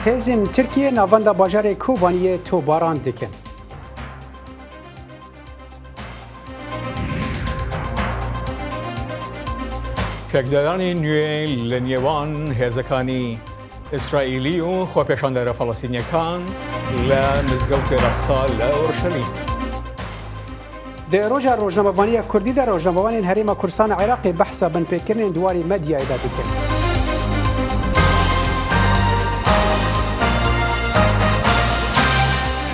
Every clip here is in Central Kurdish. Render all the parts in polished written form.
Hêzên Tirkiyê navenda bajarê Kobaniyê topbaran dikin. پێکدادانی نوێ لە نێوان هێزەکانی ئیسرائیلی و خۆپێشاندەرە فەڵەستینیەکان لە مزگەوتی ئەقسا لە ئۆرشەلیم. Di roja rojnamevaniya Kurdî de rojnamevanên Herêma Kurdistana Iraqê behsa binpêkirinên di warê medyayê de dikin.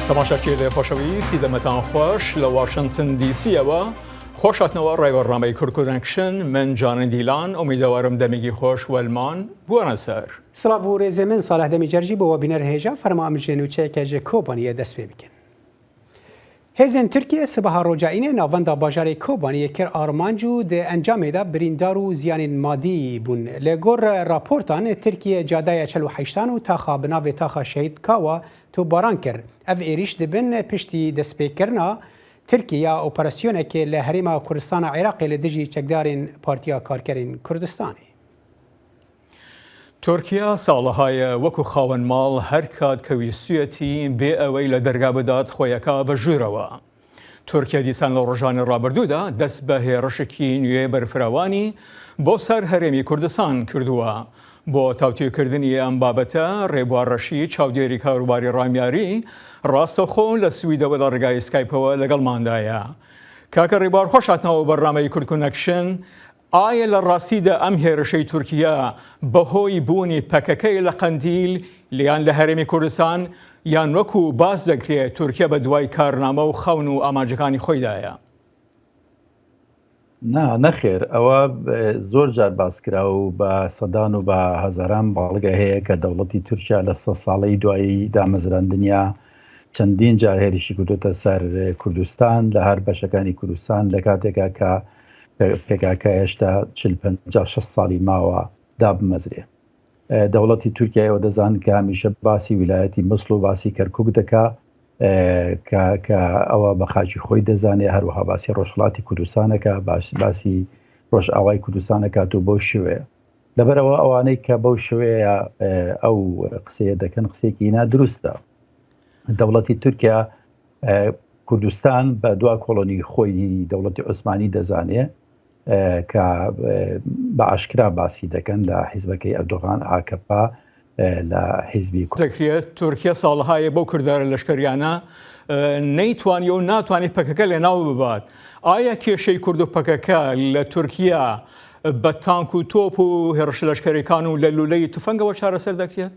تەماشاچی لێ خۆشەویستی دەمەتان خۆش لە واشنتن دیسیەوە خۆش هاتنەوە ڕای بەرنامەی کورد کۆنەکشن من جانن دیلان ئومیدەوارم دەمێکی خۆش وەلمان بوەنە سەر. سڵاڤ و رێزێ من ساڵح دەمیجەرژی بۆ وە بینەر هێژا فەرما ئەم ژێ نوچەیەکە ژ کۆبانیە دەست پێ بکەن. هێزên Tirkiye sibeha roja Înê navenda bajarê Kobaniyê kir armanc û di encamê de birîndar û ziyanên madî bûn. Li gor raportan Tirkiye cadeya 48 û taxa bi navê taxa Şehîd Kawa topbaran kir. Ev êrîş dibin piştî destpêkirina Tirkiye ya operasyonekê li Herêma Kurdistana Iraqê li dijî çekdarên Partiya Karkerên Kurdistanê. تورکیا ساڵەهایە وەکو خاوەن ماڵ هەر کات کە ویستویەتی بێ ئەوەی لە دەرگا بدات خۆیەکا بە ژوورەوە. تورکیا دیسان لە ڕۆژانی ڕابردوودا دەست بە هێڕشێکی نوێ بەرفراوانی بۆ سەر هەرێمی کوردستان کردووە. بۆ تاوتوێکردنی ئەم بابەتە ڕێبوار ڕەشید چاودێری کاروباری ڕامیاری ڕاستەوخۆ لە سویدەوە لە ڕێگای سکایپەوە لەگەڵماندایە. کاکە ڕێبوار خۆش هاتنەوە بەرنامەی کوردکونەکشن. ئایا لە ڕاستیدا ئەم هێرشەی تورکیا بەهۆی بوونی پەکەکەیە لە قەندیل یان لە هەرێمی کوردستان یان وەکو باس دەکرێت تورکیا بە دوای کارنامە و خەون و ئامانجەکانی خۆیدایە؟ نا نەخێر ئەوە زۆر جار باس کرا و بە سەدان و بە هەزاران بەڵگە هەیە کە دەوڵەتی تورکیا لە سە ساڵەی دوایی دامەزراندنیا چەندین جار هێرشی کردوتە سەر کوردستان لە هەر بەشەکانی کوردستان لە کاتێکا کە پێکاکە هێشتا چل پەنجا شەست ساڵی ماوە دابمەزرێ. دەوڵەتی تورکیا ئێوە دەزانن کە هەمیشە باسی ویلایەتی موسڵ و باسی کەرکوک دەکا کە کە ئەوە بە خاکی خۆی دەزانێ هەروەها باسی ڕۆژهەڵاتی کوردستانەکە باش باسی ڕۆژئاوای کوردستانەکات و بەو شێوەیە لەبەرەوە ئەوانەی کە بەو شێوەیە ئەو قسەیە دەکەن قسەیەکی نادروستە دەوڵەتی تورکیا کوردستان بە دوا کۆڵۆنی خۆی دەوڵەتی عوسمانی دەزانێ کە بە ئاشکرا باسی دەکەن لە حیزبەکەی ئەردۆغان ئاکەپە لە حیزبی دەکرێت تورکیا ساڵەهایە بەو کردارە لەشکریانە نەیتوانی و ناتوانێت پەکەکە لەناو ببات ئایا کێشەی کورد و پەکەکە لە تورکیا بە تانک و تۆپ و هێڕش لەشکەرەکان و لە لولەی تفەنگەوە چارەسەر دەکرێت؟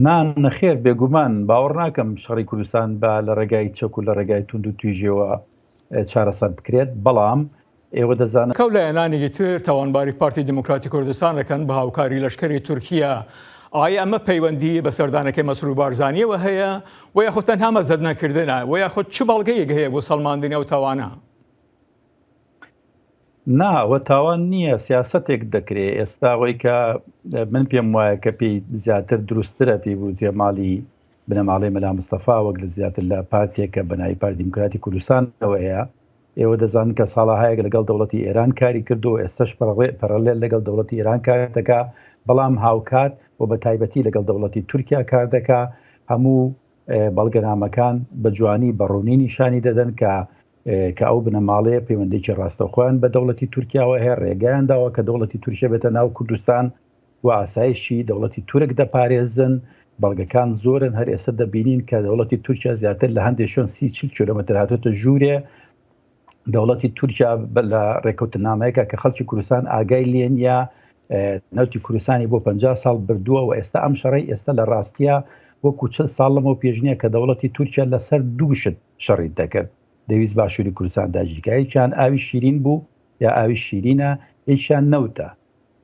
نا نەخێر بێگومان باوەڕ ناکەم شەڕی کوردستان بە لە ڕێگای چەک و لە ڕێگای توند و تویژیەوە چارەسەر بکرێت بەڵام ئێوە دەزانن. کەو لایەنانێکی تر تاوانباری پارتی دیموکراتی کوردستان دەکەن بە هاوکاری لەشکری تورکیا، ئایا ئەمە پەیوەندی بە سەردانەکەی مەسرور بارزانیەوە هەیە و یاخود تەنها مەزەدنەکردنە و یاخود چ بەڵگەیەک هەیە بۆ سەڵماندنی ئەو تاوانە؟ نا ئەوە تاوان نییە سیاسەتێک دەکرێ ئێستا ئەوەی کە من پێم وایە کە پێی زیاتر دروستترە پێی بوترێ ماڵی بنەماڵەی مەلا مستەفا وەک لە زیاتر لە پارتێک کە بە ناوی پارتی دیموکراتی کوردستانەوە هەیە ئێوە دەزانن کە ساڵەهایەک لەگەڵ دەوڵەتی ئێران کاری کردو ئێستش پەڕەلێل لەگەڵ دەوڵەتی ئێران کار دەکا بەڵام هاوکات و بە تایبەتی لەگەڵ دەوڵەتی تورکیا کار دەکا هەموو بەڵگەنامەکان بە جوانی بە ڕوونی نیشانی دەدەن کە کە ئەو بنەماڵەیە پەیوەندیی ڕاستەوخۆیان بە دەوڵەتی تورکیاوە هەیە، ڕێگایان داوە کە دەوڵەتی تورکیا بێتە ناو کوردستان و ئاسایشی دەوڵەتی تورک دەپارێزن، بەڵگەکان زۆرن، هەر ئێستا دەبینین کە دەوڵەتی تورکیا زیاتر لە هەندێک شوێن 30 40 کیلۆمەتر هاتۆتە ژوورێ، دەوڵەتی تورکیا لە ڕێککەوتنامەیەکە کە خەڵکی کوردستان ئاگای لێ نییە، نەوتی کوردستانی بۆ 50 ساڵ بردووە و ئێستا ئەم شەڕەی ئێستا لە ڕاستیە وەکو 40 ساڵ لەمەو پێش نییە کە دەوڵەتی تورکیا لەسەر دوو شت شەڕی دەکرد دەویست باشووری کوردستان داگیرکا یەکیان ئاوی شیرین بوو یا ئاوی شیرینە یەکیان نەوتە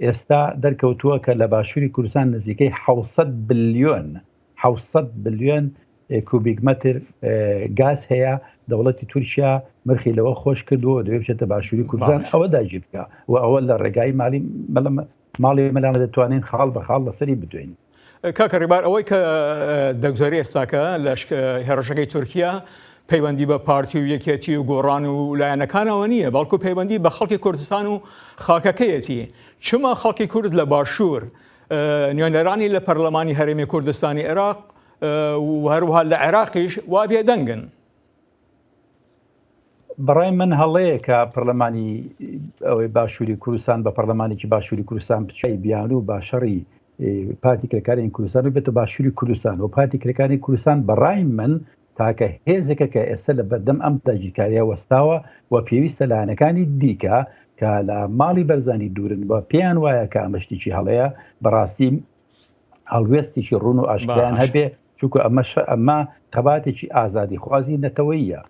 ئێستا دەرکەوتووە کە لە باشووری کوردستان نزیکەی 600 بلیۆن 600 بلیۆن کوبیک مەتر گاز هەیە دەوڵەتی تورکیا مرخی لەوە خۆش کردووە دەبێت بچێتە باشووری کوردستان ئەوە داگیر بکە و ئەوە لە ڕێگای مالی ماڵی مەلامە دەتوانین خاڵ بە خاڵ لەسەری بدوێین. کاکە ڕیبار ئەوەی کە دەگوزەرێ ئێستاکە لە هێڕشەکەی تورکیا پەیوەندی بە پارتی و یەکێتی و گۆڕان و لایەنەکانەوە نییە بەڵکو پەیوەندی بە خەڵکی کوردستان و خاکەکەیەتی چما خەڵکی کورد لە باشوور. نوێنەرانی لە پەرلەمانی هەرێمی کوردستانی عێراق و هەروەها لە عێراقیش وا بێدەنگن؟ بەڕای من هەڵەیە کە پەرلەمانی ئەوەی باشووری کوردستان بە پەرلەمانێکی باشووری کوردستان بچی بیانوو با شەڕی پارتی کرێکارانی کوردستان و بێتە باشووری کوردستان و پارتی کرێکارانی کوردستان بەڕای من تاکە هێزێکە کە ئێستا لە بەردەم ئەم داگیرکاریە وەستاوە و پێویستە لایەنەکانی دیکە کە لە ماڵی بەرزانی دوورن و پێیان وایە کە ئەمە شتێکی هەڵەیە بەڕاستی هەڵوێستێکی ڕوون و ئاشکرایان هەبێ چونکە ئەمە ئەمە خەباتێکی ئازادیخوازی نەتەوەییە.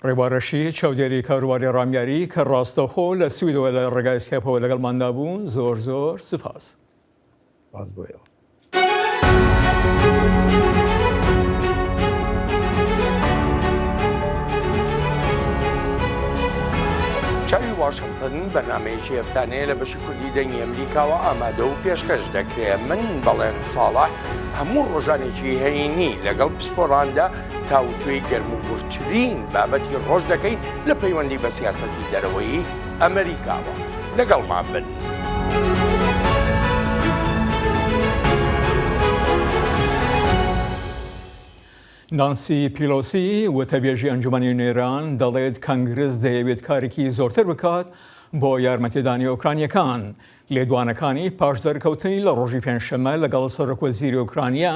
ڕێبوار ڕەشید، چاودێری کاروباری ڕامیاری کە ڕاستەوخۆ لە سویدەوە لە ڕێگای سکایپەوە لەگەڵماندا بوو، زۆر زۆر سپاس. سپاس بۆ ئێوە. چاوی واشنتن بەرنامەیەکی هەفتانەیە لە بەشی کوردی دەنگی ئەمریکاوە ئامادە و پێشکەش دەکرێ من بەڵێن ساڵح هەموو ڕۆژانێکی هەینی لەگەڵ پسپۆڕاندا تاوتوێی گەرم و گوڕترین بابەتی ڕۆژ دەکەین لە پەیوەندی بە سیاسەتی دەرەوەیی ئەمریکاوە. لەگەڵمان بن. نانسی پیلۆسی وتەبێژی ئەنجومەنی نوێنەران دەڵێت کانگرس دەیەوێت کارێکی زۆرتر بکات بۆ یارمەتیدانی ئۆکرانیەکان. لێدوانەکانی پاش دەرکەوتنی لە ڕۆژی پێنجشەممە لەگەڵ سەرۆکوەزیری ئۆکرانیا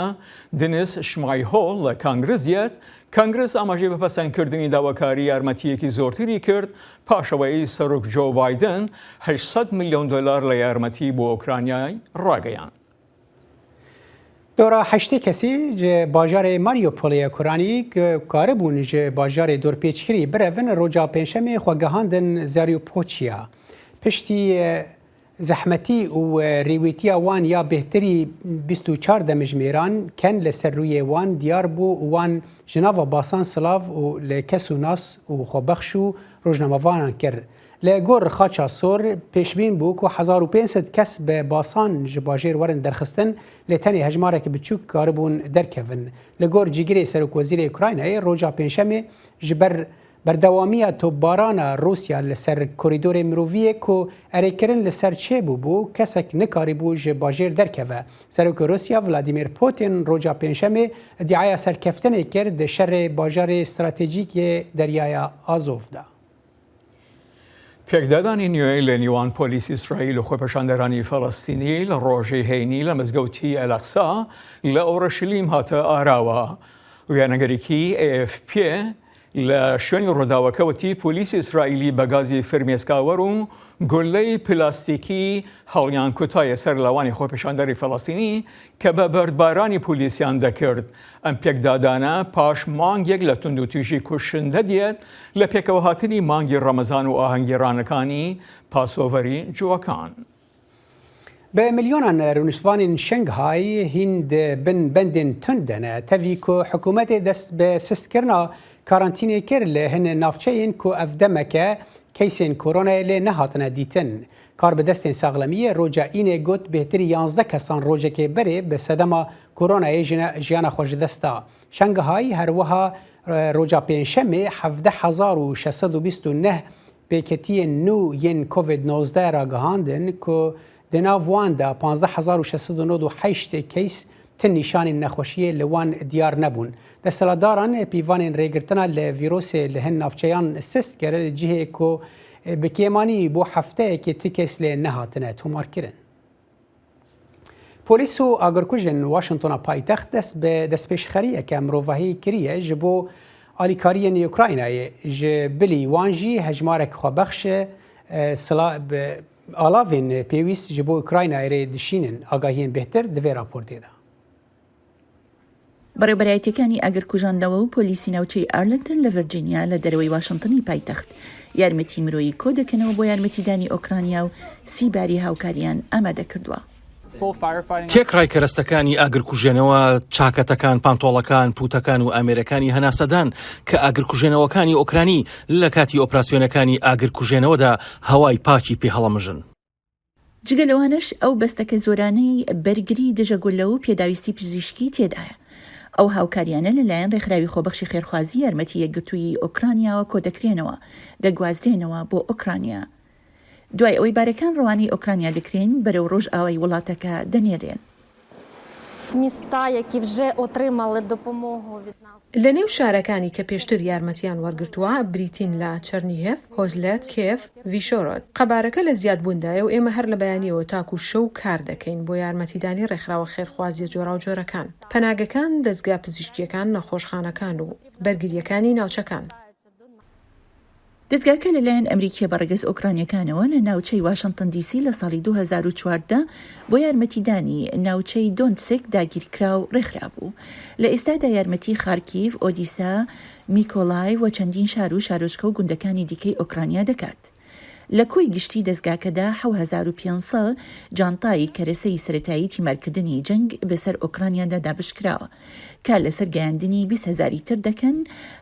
دنیس شمایهۆڵ لە کانگرس دێت، کانگرس ئاماژەی بە پەسەندکردنی داواکاری یارمەتییەکی زۆرتری کرد پاش ئەوەی سەرۆک جۆ بایدن 800 ملیۆن دۆلار لە یارمەتی بۆ ئۆکرانیای ڕاگەیاند. Dora 80 kesî ji bajarê Mariupolê Ukraynî karibûn ji bajarê dorpêçkirî birevin roja pêncşemê xwe gihandin Zariupoçya. Piştî zehmetî û rêwîtiya wan ya bêhtirî 24 demjimêran ken li ser rûyê wan diyar bû û wan ji nava basan silav û li kes û nas û xwebexş û rojnamevanan kir. Li gor Xaça Sor pêşbîn bû ku 1500 kes bi basan ji bajêr werin derxistin, lê tenê hejmareke biçûk karibûn derkevin. Li gor cîgirê Serokwezîrê Ukraynayê roja Pêncşemê ji ber berdewamiya topbarana Rûsya li ser korîdorê miroviyê ku erêkirin li ser çêbûbû, kesek nikarîbû ji bajêr derkeve. Serokê Rûsya Vladimir Putin roja Pêncşemê îdiaya serkeftinê kir di şerê bajarê stratejîk yê Deryaya Azov de. پێکدادانی نوێ لە نێوان پۆلیسی ئیسرائیل و خۆپێشاندەرانی فەلەستینی لە ڕۆژی هەینی لە مزگەوتی ئەلەقسا لە ئۆرەشلیم هاتە ئاراوە. وێنەگەرێکی AFP لە شوێنی ڕووداوەکە وتی پۆلیسی ئیسرائیلی بە گازی فرمێسکاوەر و گولەی پلاستیکی هەڵیان کوتایە سەر لاوانی خۆپێشاندەری فەلەستینی کە بە بەردبارانی پۆلیسیان دەکرد. ئەم پێکدادانە پاش مانگێک لە توندوتیژی کوشندە دێت لە پێکەوەهاتنی مانگی ڕەمەزان و ئاهەنگگێڕانەکانی پاسۆڤەری جووەکان. Bi milyonan rûniştvanên Şenghay hîn di bin bendên tund de ne, tevî ku hikûmetê dest bi sistkirina karantînê kir li hin navçeyên ku ev demeke keysên koronayê lê nehatine dîtin. Kar bi destên saxlemiyê roja Înê got bêhtirî 11 kesan rojekê berê bi sedema koronayê jiyana xwe ji dest da. Şenghay her wiha roja Pêncşemê 17,629 pêketiyên nû yên Covid 19 ragihandin ku di nav wan de 15,698 keys ti nîşanên nexweşiyê li wan diyar nebûn. Desthilatdaran pîvanên rêgirtina li vîrusê li hin navçeyan sist kir li cihê ku bi kêmanî bo hefteyekê ti kes lê nehatine tomarkirin. Polîs û agirkujên Washingtona paytext dest bi destpêşxeriyeke mirovahî kiriye ji bo alîkariyên Ukraynayê. Ji bilî wan jî hejmarek xwebexş alavên pêwîst ji bo Ukraynayê rê dişînin. Agahiyên bêhtir di vê raportê de. بەڕێوبەرایەتیەکانی ئاگرکوژاندنەوە و پۆلیسی ناوچەی ئارلنتن لە ڤێرجینیا لە دەرەوەی واشنتنی پایتەخت یارمەتی مرۆیی کۆدەکەنەوە بۆ یارمەتیدانی ئۆکرانیا و سی باری هاوکاریان ئامادەکردووە. تێکڕای کەرەستەکانی ئاگرکوژێنەوە، چاکەتەکان، پانتۆڵەکان، پوتەکان و ئامێرەکانی هەناسەدان کە ئاگرکوژێنەوەکانی ئۆکرانی لە کاتی ئۆپراسیۆنەکانی ئاگرکوژێنەوەدا هەوای پاکی پێ هەڵەمژن. جگە لەوانەش ئەو بەستەکە زۆرانەی بەرگری دژە گوللە و پێداویستی پزیشکی تێدایە. ئەو هاوکاریانە لەلایەن ڕێکخراوی خۆبەخشی خێرخوازی یارمەتی یەکگرتوویی ئۆکرانیاوە کۆدەکرێنەوە، دەگوازرێنەوە بۆ ئۆکرانیا. دوای ئەوەی بارەکان ڕەوانەی ئۆکرانیا دەکرێن، بەرەو ڕۆژئاوای وڵاتەکە دەنێرێن. لەنێو شارەکانی کە پێشتر یارمەتییان وەرگرتووە بریتین لە چەرنیهێف، هۆزلێت، کیێڤ، ڤیشۆرۆد. قەبارەکە لە زیادبووندایە و ئێمە هەر لە بەیانییەوە تاکوو شەو کار دەکەین بۆ یارمەتیدانی ڕێکخراوە خێرخوازییە جۆراوجۆرەکان، پەناگەکان، دەزگا پزیشکییەکان، نەخۆشخانەکان و بەرگرییەکانی ناوچەکان. دەزگاکە لەلایەن ئەمریکییە بەڕەگەز ئۆکرانییەکانەوە لە ناوچەی واشنتن دی سی لە ساڵی 2014 بۆ یارمەتیدانی ناوچەی دۆنتسک داگیرکراو ڕێکخرابوو. لە ئێستادا یارمەتی خارکیڤ، ئۆدیسا، میکۆلایڤ و چەندین شار و شارۆچکە و گوندەکانی دیکەی ئۆکرانیا دەکات. لە کۆی گشتی دەزگاکەدا 7500 جانتای کەرەسەی سەرەتایی تیمارکردنی جەنگ بەسەر ئۆکرانیادا دابەشکراوە. کار لەسەر گەیاندنی 20 هەزاری تر دەکەن،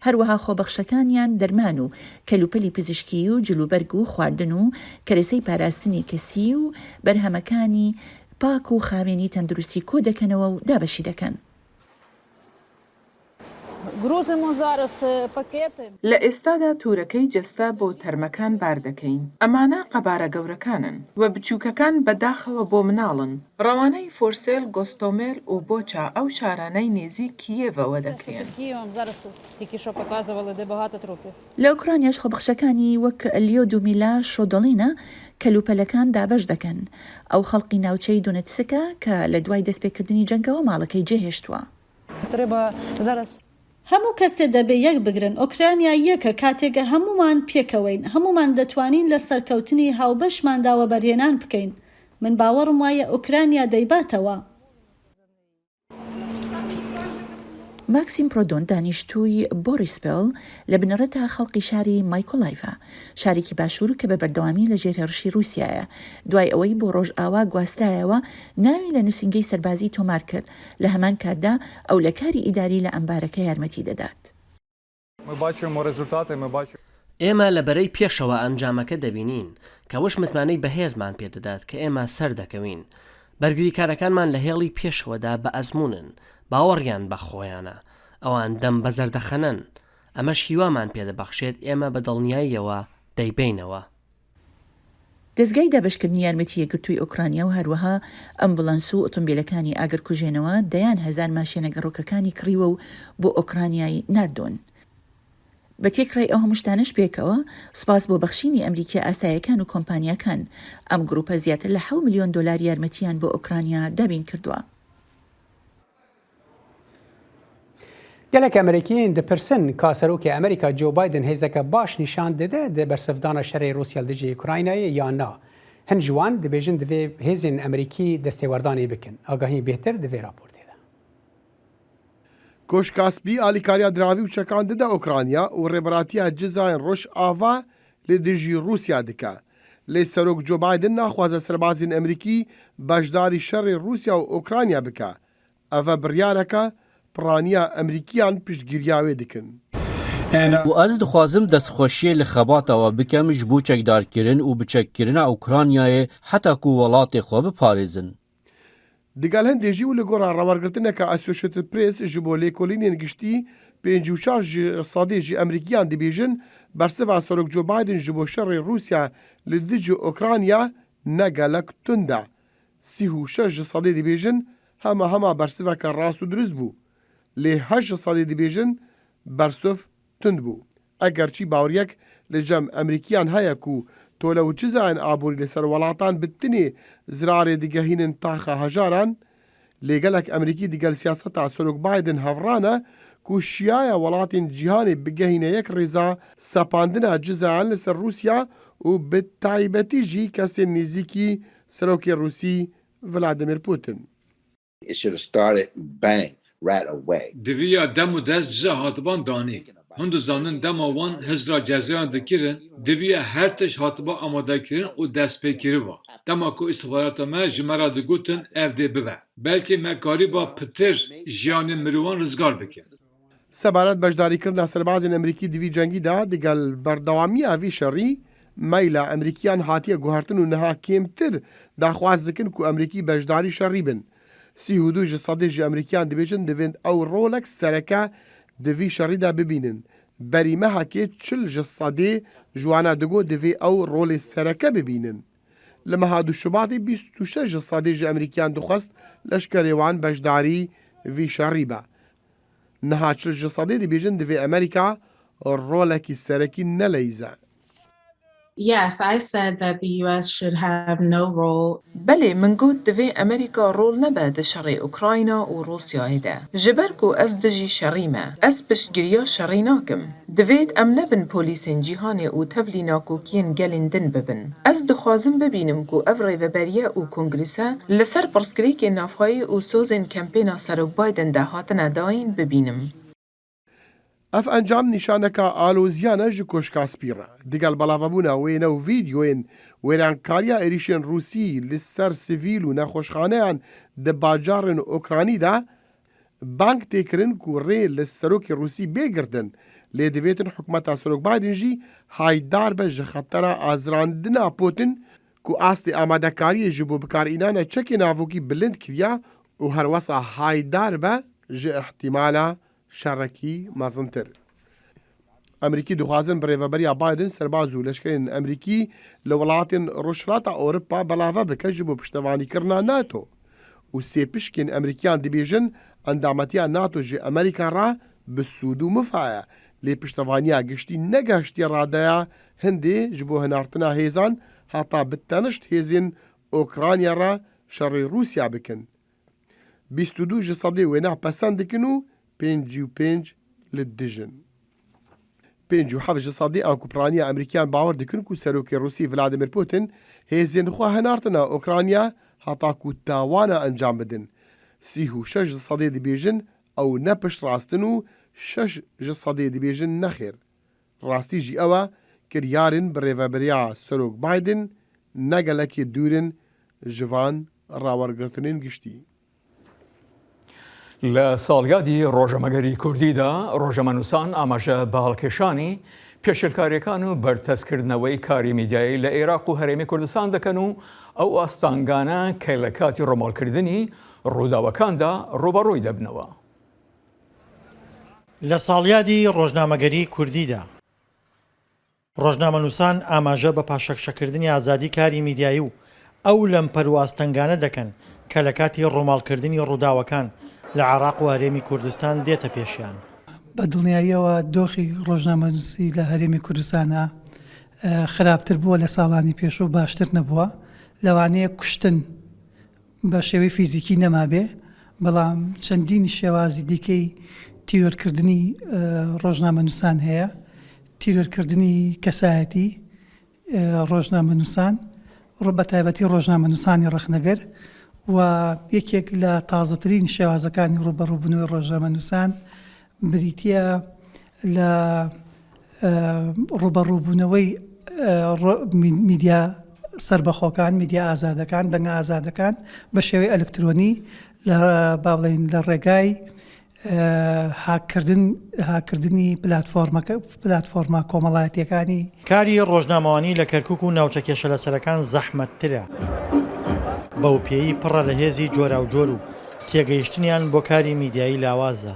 هەروەها خۆبەخشەکانیان دەرمان و کەلوپەلی پزیشکیی و جلوبەرگ و خواردن و کەرەسەی پاراستنی کەسیی و بەرهەمەکانی پاک و خاوێنی تەندروستی کۆدەکەنەوە و دابەشی دەکەن. لە ئێستادا تورەکەی جەستە بۆ تەرمەکان بار دەکەین. ئەمانە قەبارە گەورەکانن و بچووکەکان بە داخەوە بۆ مناڵن. ڕەوانەی فۆرسێل، گۆستۆمێل و بۆچا ئەو شارانەی نێزیک کیێڤەوە دەکرێن. لە ئۆکرانیاش خۆبەخشەکانی وەک لیۆدومیلا شۆدۆلینا کەلوپەلەکان دابەش دەکەن. ئەو خەڵقی ناوچەی دۆنێتسکە کە لە دوای دەستپێکردنی جەنگەوە ماڵەکەی جێهێشتووە. هەموو کەسێ دەبێ یەک بگرن، ئۆکرانیا یەکە، کاتێک هەموومان پێکەوەین، هەموومان دەتوانین لە سەرکەوتنی هاوبەشماندا وەبەرهێنان بکەین. من باوەڕم وایە ئۆکرانیا دەیباتەوە. ماکسیم پرۆدۆن دانیشتووی بۆریسپێل، لە بنەڕەتدا خەڵقی شاری مایکۆلایڤە، شارێکی باشوور کە بە بەردەوامی لە ژێر هێڕشی ڕووسیایە. دوای ئەوەی بۆ ڕۆژئاوا گواسترایەوە، ناوی لە نووسینگەی سەربازی تۆمار کرد، لە هەمان کاتدا ئەو لە کاری ئیداری لە ئەمبارەکە یارمەتی دەدات. ئێمە لە بەرەی پێشەوە ئەنجامەکە دەبینین، کە ئەوەش متمانەی بەهێزمان پێدەدات کە ئێمە سەردەکەوین. بەرگریکارەکانمان لە هێڵی پێشەوەدا بە ئەزموونن، باوەڕیان بە خۆیانە. ئەوان دەم بە زەردەخەنەن. ئەمەش هیوامان پێدەبەخشێت ئێمە بە دڵنیاییەوە دەیبەینەوە. دەزگای دابەشکردنی یارمەتی یەکگرتووی ئۆکرانیا و هەروەها ئەمبولانس و ئۆتۆمبیلەکانی ئاگرکوژێنەوە دەیان هەزار ماشێنە گەڕۆکەکانی کڕیوە و بۆ ئۆکرانیای ناردوون. بە تێکڕای ئەو هەموو شتانەش پێکەوە، سوپاس بۆ بەخشینی ئەمریکیە ئاسایەکان و کۆمپانیاکان، ئەم گروپە زیاتر لە حەو ملیۆن دۆلار یارمەتییان بۆ ئۆکرانیا دابین کردووە. Gelek Amerîkiyên dipirsin ka Serokê Amerîka Joe Biden hêzeke baş nîşan dide di bersivdana şerê Rûsya li dijî Ukraynayê ya na. Hin ji wan dibêjin divê hêzên Amerîkî destêwerdanê bikin. Agahiyên bêhtir di vê raportê de. Koşka Spî alîkariya diravî û çekan dide Ukrayna û rêberatiya cizayên Rojava li dijî Rûsya dike. Lê Serok Joe Biden naxwaze serbazên Amerîkî beşdarî şerê Rûsya û Ukrayna bike. Eve biryareke piraniya Amerîkiyan piştgiriya wê dikin. Û ez dixwazim destxweşiyê li xebata we bikim ji bo çekdarkirin û biçekkirina Ukraynayê heta ku welatê xwe biparêzin. Digel hindê jî û li gora rewergirtineke Associated Press ji bo lêkolînên giştî 54 ji sedê ji Amerîkiyan dibêjin bersiva Serok Joe Biden ji bo şerê Rûsya li dijî Ukrayna ne gelek tund e. 36 ji sedê dibêjin hema hema bersiveke rast û dirust bû. Lê heşt ji sedê dibêjin bersiv tund bû. Egerçî baweriyek li cem Amerîkiyan heye ku tole û cizayên aborî li ser welatan bi tinê zirarê digehînin taxa hejaran, lê gelek Amerîkî digel siyaseta Serok Biden hevra ne ku şiyaya welatên cîhanê bigehîne yek rêza sepandina cizayan li ser Rûsya û bi taybetî jî kesên nêzîkî Serokê Rûsî Vladimir Putin. Diviya dem û dest ciza hatiban danî. Hûn dizanin dema wan hizra cezayan dikirin, diviya her tişt hatiba amadekirin û destpêkiriba. Dema ku îstixbarata me ji me re digotin ev dê bibe. Belkî me karîba pitir jiyanên mirovan rizgar bikin. Sebaret beşdarîkirina serbazên Amerîkî di vî cengî de digel berdewamiya vî şerî, meyla Amerîkiyan hatiye guhertin û niha kêmtir daxwaz dikin ku Amerîkî beşdarî şerî bin. 32 ji sedê ji Amerîkiyan dibêjin divên ew rolek sereke di vî şerî de bibînin. Berî mehekê 40 ji sedê ji wana digot divê ew rolê sereke bibînin. Li meha du Şubatê 26 ji sedê ji Amerîkiyan dixwest leşkerê wan beşdarî vî şerî be. Niha 40 ji sedê dibêjin divê Amerîka rolekî serekî neleyîze. Yes, I said that the US should have no role. Belê, min got divê Amerîka rol nebe di şerê Ukrayna û Rûsyayê de. Ji ber ku ez dijî şerî me. Ez piştgiriya şerî nakim. Divêt em nebin polîsên cîhanê û tevlî nakokiyên gelên din bibin. Ez dixwazim bibînim ku ev rêveberiye û kongrise li ser pirsgirêkên navxweyî û sozên kempêna Serok Biden de hatine dayîn bibînim. Ev encam nîşaneka aloziyan e ji Koşka Spî re. Digel belavebûna wêne û vîdyoyên wêrankariya êrîşên Rûsî li ser sivîl û nexweşxaneyan di bajarên Ukranî de, bang tê kirin ku rê li serokê Rûsî bê girtin, lê divêtin hikûmeta Serok Biden jî haydar be ji xetera azirandina Putin ku astê amadekariyê ji bo bikarînana çekê navokî bilind kiriye û herwesa haydar be ji îhtîmala şerekî mezintir. Amerîkî dixwazin bi rêveberiya Biden serbaz û leşkerên Amerîkî li welatên Rojhilata Ewropa belave bike ji bo piştevanîkirina NATO. Û sê pişkên Amerîkiyan dibêjin endametiya NATO ji Amerîka re bi sûd û mifa ye, lê piştevaniya giştî negihiştiye radeya hindê ji bo hinartina hêzan heta bi tenişt hêzên Okranya re şerê Rûsya bikin. 22 ji sedê wêna pesend dikin û 55 li dij in. 57 ji sedê anku piraniya Amerîkiyan bawer dikin ku Serokê Rûsî Vladimir Putin hêzên xwe hinartina Okranya heta ku tawana encam bidin. 36 ji sedê dibêjin ew ne piştrast in û şeş ji sedê dibêjin nexêr. Rastî jî ew e kiryarên bi rêveberiya Serok Biden ne gelekî dûr in ji van rawergirtinên giştî. لە ساڵیادی ڕۆژەمەگەری کوردیدا ڕۆژەمەنووسان ئاماژە بە هەڵکێشانی پێشێلکاریەکان و بەرتەسکردنەوەی کاری میدیایی لە عێراق و هەرێمی کوردستان دەکەن و ئەو ئاستانگانە کە لە کاتی ڕۆماڵکردنی ڕووداوەکاندا ڕووبەڕووی دەبنەوە. لە ساڵیادی ڕۆژنامەگەری کوردیدا، ڕۆژنامەنووسان ئاماژە بە پاشەکشەکردنی ئازادی کاری میدیایی و ئەو لەمپەر و ئاستەنگانە دەکەن کە لە کاتی ڕووماڵکردنی ڕووداوەکان لە عێراق و هەرێمی کوردستان دێتە پێشیان. بە دڵنیاییەوە دۆخی ڕۆژنامەنووسی لە هەرێمی کوردستانا خراپتر بووە لە ساڵانی پێشوو باشتر نەبووە، لەوانەیە کوشتن بە شێوەی فیزیکی نەمابێ، بەڵام چەندین شێوازی دیکەی تیرۆرکردنی ڕۆژنامەنووسان هەیە، تیرۆرکردنی کەسایەتی ڕۆژنامەنووسان، بە تایبەتی ڕۆژنامەنووسانی ڕەخنەگر و یەکێک لە تازەترین شێوازەکانی ڕووبەڕووبوونەوەی ڕۆژنامەنووسان بریتییە لە ڕووبەڕووبوونەوەی میدیا سەربەخۆکان، میدیا ئازادەکان، دەنگە ئازادەکان بە شێوەی ئەلکترۆنی لە با بڵێین لە ڕێگای هاککردن هاککردنی پلاتفۆرمەکە پلاتفۆرمە کۆمەڵایەتییەکانی. کاری ڕۆژنامەوانی لە کەرکوک و ناوچە کێشەلەسەرەکان زەحمەتترە، بەوپێیەی پڕە لە هێزی جۆراوجۆر و تێگەیشتنیان بۆ کاری میدیایی لاوازە.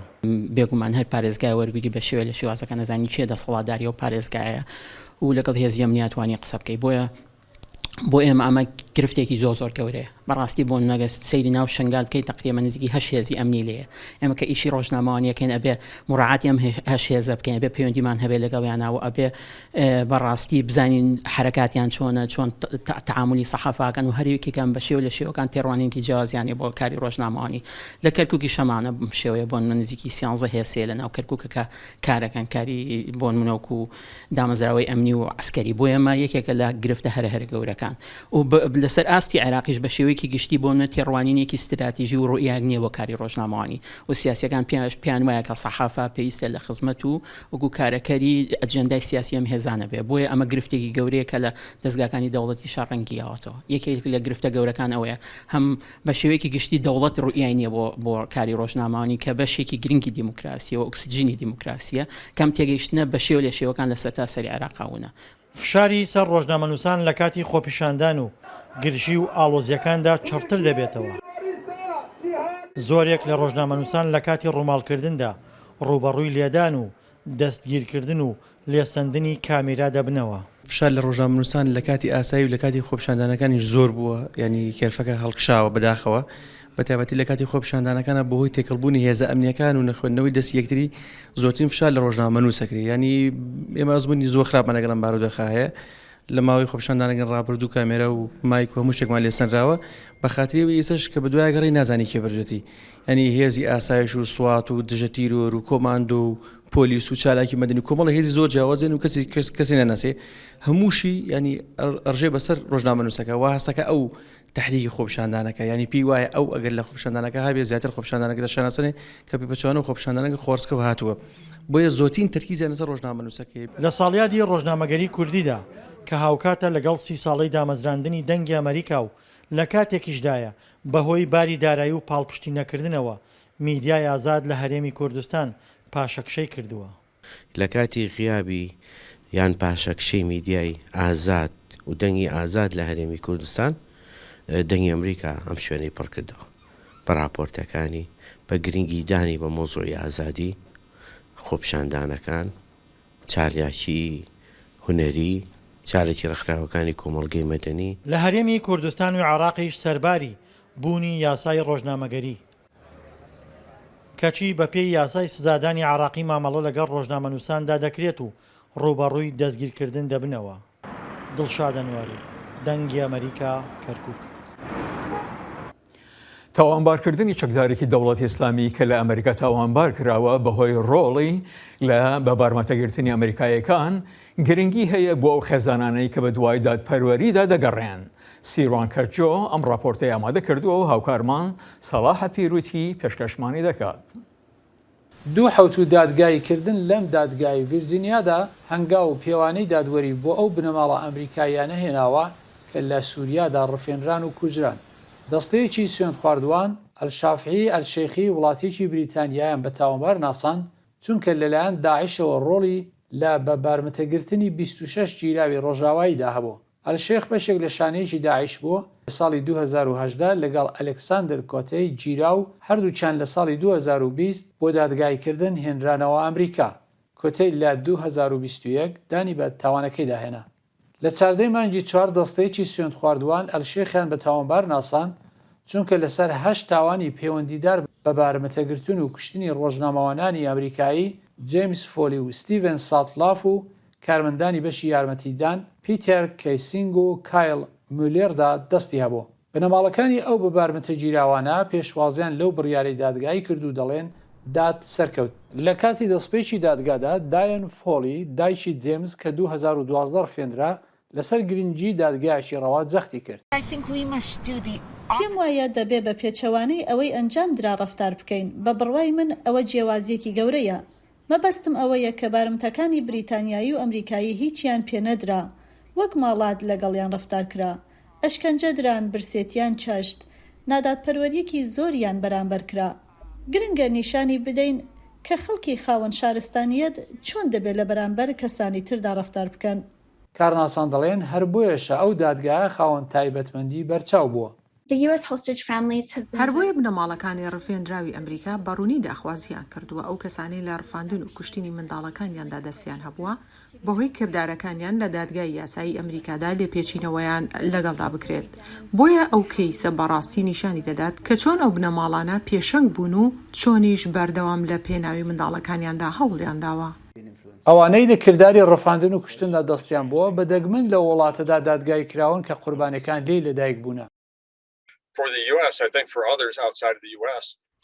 بێگومان هەر پارێزگای وەرگری بە شێوە لە شێوازەکان ئەزانی کێ دەسەڵاتداری ئەو پارێزگایە و لەگەڵ هێزی ئەمنیا توانی قسە بکەی بۆیە بۆ ئێمە ئەمە گرفتێکی زۆر زۆر گەورەیە بەڕاستی بۆ نەگە سەیری ناو شنگال بکەیت تقریبا نزیکی هەش هێزی ئەمنی لێیە ئێمە کە ئیشی ڕۆژنامەوانیەکەین ئەبێ مراعاتی ئەم هەش هێزە بکەین ئەبێ پەیوەندیمان هەبێت لەگەڵیانەوە ئەبێ بەڕاستی بزانین حەرەکاتیان چۆنە، چۆن تەعامولی سەحافاکەن و هەر یەکێکیان بە شێوە لە شێوەکان تێڕوانینێکی جیاوازیان هەیە بۆ کاری ڕۆژنامەوانی. لە کەرکووکیش هەمانە بەم شێوەیە بۆ نموونە نزیکی سیانزە هێز هەیە لە ناو کەرکووکە کە کارەکەن کاری بۆ نموونە وەکوو دامەزراوەی ئەمنی و عەسکەری بۆیە ئەمە یەکێکە لە گرفتە هەرە هەرە گەورەکان و لەسەر ئاستی عێراقیش بە شێوەیەکی گشتی بۆ نموونە تێڕوانینێکی ستراتیژی و ڕوئیایەک نییە بۆ کاری ڕۆژنامەوانی و سیاسییەکان پێیان وایە کە سەحافە پێویستە لە خزمەت و وەکو کارەکەری ئەجێندای سیاسی ئەم هێزانە بێ، بۆیە ئەمە گرفتێکی گەورەیە کە لە دەزگاکانی دەوڵەتیشا ڕەنگی یاوەتەوە. یەکێک لە گرفتە گەورەکان ئەوەیە هەم بە شێوەیەکی گشتی دەوڵەت ڕوئیای نییە بۆ بۆ کاری ڕۆژنامەوانی کە بەشێکی گرنگی دیموکراسییە و ئۆکسجینی دیموکراسییە، کەم تێگەیشتنە بە شێوە لە شێوەکان لە سەرتاسەری عێراقا ونە. فشاری سەر ڕۆژنامەنووسان لە کاتی خۆپیشاندان و گرژی و ئاڵۆزییەکاندا چڕتر دەبێتەوە. زۆرێک لە ڕۆژنامەنووسان لە کاتی ڕووماڵکردندا ڕووبەڕووی لێدان و. دەستگیرکردن و لێسەندنی کامیرا دەبنەوە. فشار لە ڕۆژنامەنووسان لە کاتی ئاسایی و لە کاتی خۆپیشاندانەکانیش زۆر بووە، یانی کەرفەکە هەڵکشاوە بەداخەوە، بە تایبەتی لە کاتی خۆپیشاندانەکانە بەهۆی تێکەڵبوونی هێزە ئەمنییەکان و نەخوێندنەوەی دەستی یەکتری زۆرترین فشار لە ڕۆژنامەنووس ئەکرێ، یانی ئێمە ئەزموونی زۆر خراپمان لەگەڵ ئەم بارودۆخە هەیە، لە ماوەی خۆپیشاندانەکانی ڕابردوو کامێرا و مایک و هەموو شتێکمان لێ سەنراوە، بە خاتری ئەوەی ئێستاش کە بەدوای گەڕێی نازانی کێ بردوێتی، یانی هێزی ئاسایش و سوات و دژە تیرۆر و کۆماندۆ و پۆلیس و چالاکی مەدەنی و کۆمەڵی هێزی زۆر جیاوازن و کەسی کەس کەسی ناناسێ هەمووشی ینی ئەڕژێ بەسەر ڕۆژنامەنووسەکە وا هەستەکە ئەو تحریکی خۆپیشاندانەکە ینی پێی وایە ئەو ئەگەر لە خۆپیشاندانەکە هەبێ زیاتر خۆپیشاندانەکە دەشاناسنێ کە پێپەچوانە و خۆپیشاندانەکە خۆرسکەوە هاتووە بۆیە زۆتین تەرکیزیان لەسەر ڕۆژنامەنووسەکەی. لە ساڵیادی ڕۆژنامەگەری کوردیدا کە هاوکاتە لەگەڵ سی ساڵەی دامەزراندنی دەنگی ئەمەریکا و لە کاتێکیشدایە بەهۆی باری دارایی و پاڵپشتی نەکردنەوە میدیای ئازاد لە هەرێمی کوردستان پاشەکشەی کردووە. لە کاتی غیابی یان پاشەکشەی میدیای ئازاد و دەنگی ئازاد لە هەرێمی کوردستان، دەنگی ئەمریکا ئەم شوێنەی پڕ کردەوە بە ڕاپۆرتەکانی، بە گرنگی دانی بە مەوزوعی ئازادی، خۆپیشاندانەکان، چالاکی هونەری، چالاکی ڕێکخراوەکانی کۆمەڵگەی مەدەنی. لە هەرێمی کوردستان و عێراقیش سەرباری بوونی یاسای ڕۆژنامەگەری، کەچی بەپێی یاسای سزادانی عێراقی مامەڵە لەگەڵ ڕۆژنامەنووساندا دەکرێت و ڕووبەڕووی دەستگیرکردن دەبنەوە. دڵشاد ئەنوەر، دەنگی ئەمەریکا، کەرکوک. تاوانبارکردنی چەکدارێکی دەوڵەتی ئیسلامی کە لە ئەمریکا تاوانبار کراوە بەهۆی ڕۆڵی لە بە بارمتەگرتنی ئەمریکایەکان گرنگی هەیە بۆ ئەو خێزانانەی کە بە دوای دادپەروەریدا دەگەڕێن. سیروان کەرجۆ ئەم ڕاپۆرتەی ئامادە کردووە و هاوکارمان سەڵاح پیروتی پێشکەشمانی دەکات. دوو حەوتوو دادگایی کردن لەم دادگای ڤیرجینیادا هەنگاو و پێوانەی دادوەری بۆ ئەو بنەماڵە ئەمریکاییانە هێناوە کە لە سوریادا ڕفێنران و کوژران. دەستەیەکی سوێندخواردووان ئەلشافعی ئەلشێخی وڵاتیەکی بریتانیایان بە تاوانبار ناساند چونکە لەلایەن داعشەوە ڕۆڵی لە بە بارمتەگرتنی 26 گیراوی ڕۆژاواییدا هەبوو. ئەلشێخ بەشێک لە شانەیەکی داعش بوو، لە ساڵی 2018 لەگەڵ ئەلێکساندر کۆتەی گیرا و هەردووکیان لە ساڵی 2020 بۆ دادگاییکردن هێنرانەوە ئەمریکا. کۆتەی لە 2021 دانی بە تاوانەکەیدا هێنا. لە چاردەی مانگی چوار دەستەیەکی سوێندخواردووان ئەلشێخیان بە تاوانبار ناساند، چونکە لەسەر هەشت تاوانی پەیوەندیدار بە بارمتەگرتن و کوشتنی ڕۆژنامەوانانی ئەمریکایی جەیمس فۆلی و ستیڤن ساتلاف و کارمەندانی بەشی یارمەتیدان پیتەر کەیسینگ و کایڵ مولێردا دەستی هەبوو. بنەماڵەکانی ئەو بەبارمتەگیراوانە پێشوازیان لەو بڕیارەی دادگایی کرد و دەڵێن داد سەرکەوت. لە کاتی دەستپێکی دادگادا دایەن فۆلی، دایکی جەیمس کە 2012 ڕفێندرا، لەسەر گرنگیی دادگایەکی ڕەوا جەختی کرد. پێم وایە دەبێ بە پێچەوانەی ئەوەی ئەنجام درا ڕەفتار بکەین. بە بڕوای من ئەوە جیاوازییەکی گەورەیە. مەبەستم ئەوەیە کە بارمتەکانی بریتانیایی و ئەمریکایی هیچیان پێ نەدرا. وەک ماڵات لەگەڵیان ڕەفتار کرا. ئەشکەنجە دران، برسێتیان چەشت. نادادپەروەرییەکی زۆریان بەرامبەر کرا. گرنگە نیشانی بدەین کە خەڵکی خاوەن شارستانییەت چۆن دەبێ لە بەرامبەر کەسانی تردا ڕەفتار بکەن. کارناسان دەڵێن هەر بۆیەشە ئەو دادگایە خاوەن تایبەتمەندی بەرچاو بووە. هەر بۆیە بنەماڵەکانی ڕفێنراوی ئەمریکا بە ڕوونی داخوازییان کردووە ئەو کەسانەی لە ڕفاندن و کوشتنی منداڵەکانیاندا دەستیان هەبووە بەهۆی کردارەکانیان لە دادگای یاسایی ئەمریکادا لێپێچینەوەیان لەگەڵدا بکرێت. بۆیە ئەو کەیسە بەڕاستی نیشانی دەدات کە چۆن ئەو بنەماڵانە پێشەنگ بوون و چۆنیش بەردەوام لە پێناوی منداڵەکانیاندا هەوڵیان داوە. ئەوانەی لە کرداری ڕفاندن و کوشتندا دەستیان بووە، بە دەگمەن لەو وڵاتەدا دادگایی کراون کە قوربانیەکان لێی لەدایک بوونە.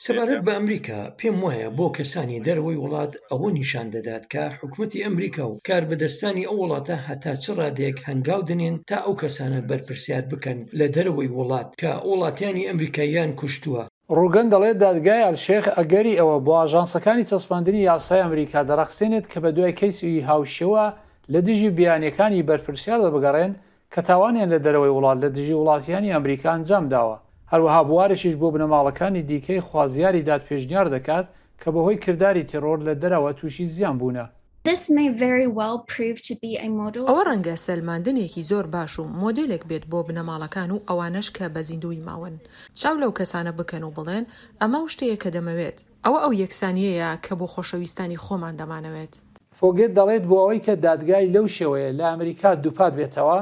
سەبارەت بە ئەمریکا، پێم وایە بۆ کەسانی دەرەوەی وڵات ئەوە نیشان دەدات کە حکومەتی ئەمریکا و کاربەدەستانی ئەو وڵاتە هەتا چ ڕادەیەک هەنگاو دەنێن تا ئەو کەسانە بەرپرسیار بکەن لە دەرەوەی وڵات کە وڵاتیانی ئەمریکاییان کوشتووە. ڕوگەن دەڵێت دادگای ئەلشێخ ئەگەری ئەوە بۆ ئاژانسەکانی چەسپاندنی یاسای ئەمریکا دەڕەخسێنێت کە بەدوای کەیسی هاوشێوە لە دژی بیانیەکانی بەرپرسیاردا بگەڕێن کە تاوانیان لە دەرەوەی وڵات لە دژی وڵاتیانی ئەمریکا ئەنجام داوە، هەروەها بوارێکیش بۆ بنەماڵەکانی دیکەی خوازیاری داد پێشنیار دەکات کە بەهۆی کرداری تێڕۆر لە دەرەوە تووشی زیان بوونە. ئەوە ڕەنگە سەلماندنێکی زۆر باش و مۆدێلێک بێت بۆ بنەماڵەکان و ئەوانەش کە بە زیندوویی ماون چاو لەو کەسانە بکەن و بڵێن ئەمە ئەو شتەیە کە دەمەوێت، ئەوە ئەو یەکسانییەیە کە بۆ خۆشەویستانی خۆمان دەمانەوێت. فۆگێت دەڵێت بۆ ئەوەی کە دادگای لەو شێوەیە لە ئەمریکا دووپات بێتەوە،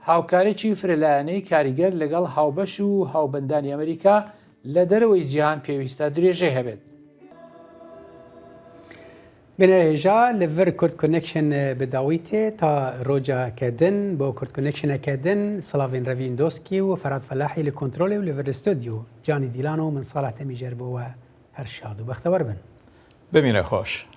هاوکاریی فرەلایەنەی کاریگەر لەگەڵ هاوبەش و هاوبەندانی ئەمریکا لە دەرەوەی جیهان پێویستە درێژەی هەبێت. بینەر هێژا li vir Kurd Connection bi dawî tê ta roja ke din bo Kurd Connectioneke din silavên Revîn Doskî û Ferhat Felahî li kontrolê û li vir li stûdyo Canî Dîlan û min Salah Temîjer bo we her şad û bextewer bin. Bimîne xweş.